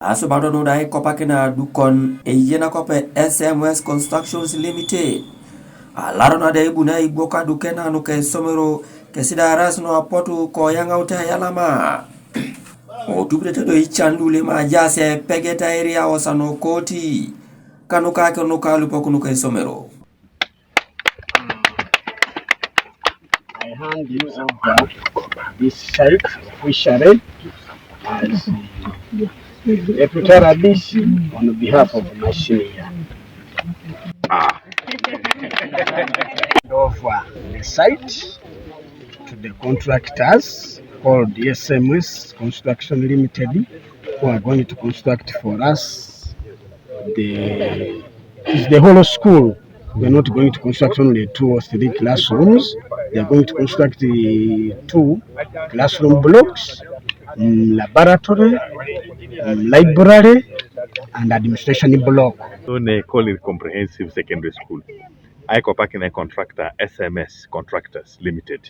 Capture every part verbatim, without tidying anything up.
Asubato nu da ikopakina adukon eyiena kope S M S Constructions Limited. Alaro na da ibuna ibwok aduke na nuka esomero kesi da aras nu apotu koyaŋaute ayalama. Otupitete do ican lu lema ajaas epegeta eria osano koti kanuka akiro nuka alupok nuka esomero. I hand you over this site officially as Deputy R D C on behalf of Mheshimiwa. Ah. Over the site to the contractors called S M S Construction Limited, who are going to construct for us the, it's the whole school. We are not going to construct only two or three classrooms. They are going to construct the two classroom blocks, mm, laboratory, mm, library, and administration block. So ne Coliri Comprehensive Secondary School. Aikopakina contractor S M S Contractors Limited.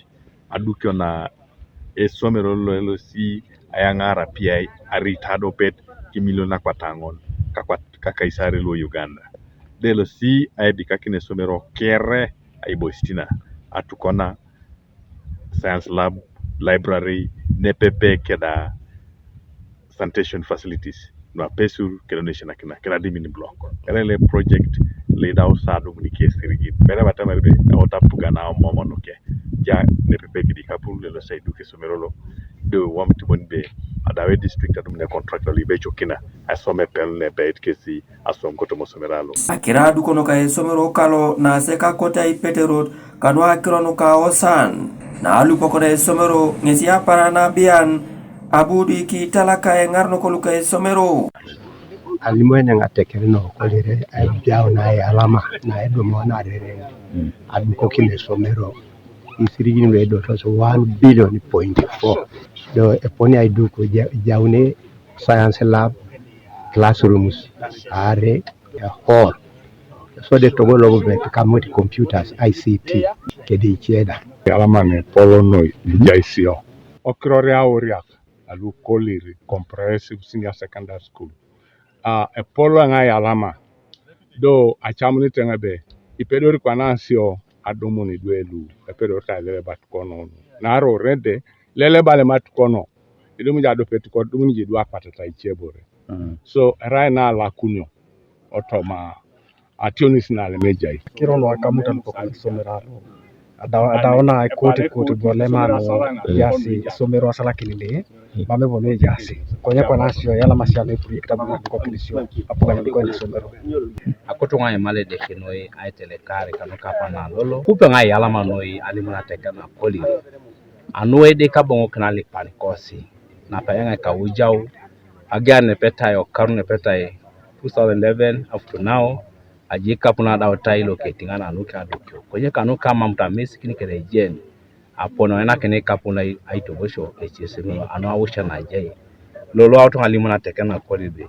Adukio na esomero lo elosi ayaŋar apiai arit adopet kimilion akwataŋon kakwat kakaisare lo Uganda. De elosi aidikakin esomero kere aibositina atukona science lab, library, nepepe keda sanitation facilities. Nuapesur kere nuesenakina kere admin block. Kere le project lidau sa adumuni kesirigin mere batamari be eota puga na omomo nuke ja nepepe kidi kapul lelo saidu kesomero lo. Do wam tibon be adawe district adumuni contract lo ibe chokina asome pel ne beit kesi aswam kotoma osomero alo. Akira adukono ka esomero kalo na seka kota ipeterot kanu akiro nuka osan na alupok na esomero ŋesi apara na bian abu di kitalaka eŋar nuko luka esomero. Alimoene ŋatekere no Coliri aijau na alama na edomo na rere adukokin esomero isirigin lo edotos one billion point four. Do eponi aiduko jaune science lab, classrooms are, a hall. So de togo lobo bet kamot computers, I C T kede icheda. Alama ne polo noi ijaisio. Okirori auriak alu Coliri Comprehensive Senior Secondary School. A epolo ŋai alama do acamunite ŋa be ipedori kwana sio adumun idwe lu epedori ta lele bat kono. Naro rede lele bale mat kono. Idum ja dopet ko dum ji dwa patata ichebore. So erai na lakunio otoma ationis na lemejai. Kiro no akamuta luko kwa somero alo. Adao na koti koti bole mano yasi somero asala kinile. Mame bono yasi. Konya kwa nasio yala masia me puri kitabu na kwa kinisio. Apuga ni kwa somero. Akoto ŋai male de kinoi aitele kare kanu kapa na lolo. Kupe ŋai yala manoi alimuna tekana Coliri. Anu ede kaboŋo kina lipan kosi. Napayaŋ ekaujau agia nepetai okaru nepetai two thousand eleven up to now. Aji kapu nadau tai lo ketiŋa nanu kadukio konye kanu kamam tamisikin kere jen. Apono enakini kapu na aitogosio ecesimi anu ausha najai. Lolo autuŋa limu nateke nakolibe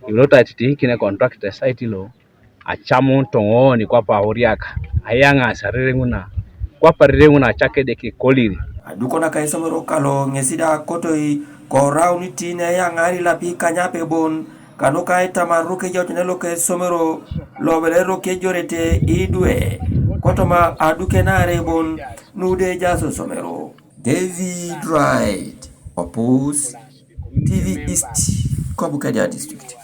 iloto aititiikine contract esaiti lo. Acamun toŋooni kwapa auriak ayaŋas arereŋuna kwapa arereŋuna acakede kikoliri. Aduko naka esomero kalo ŋesi da kotoi korauniti neyaŋari lapi kanyape bon kanuka aitamaruk ejautene loka esomero lobelero kejorete idwe kotoma adukenare bon nude ejaas osomero. David Wright, Opus, T V East, Kobukedia District.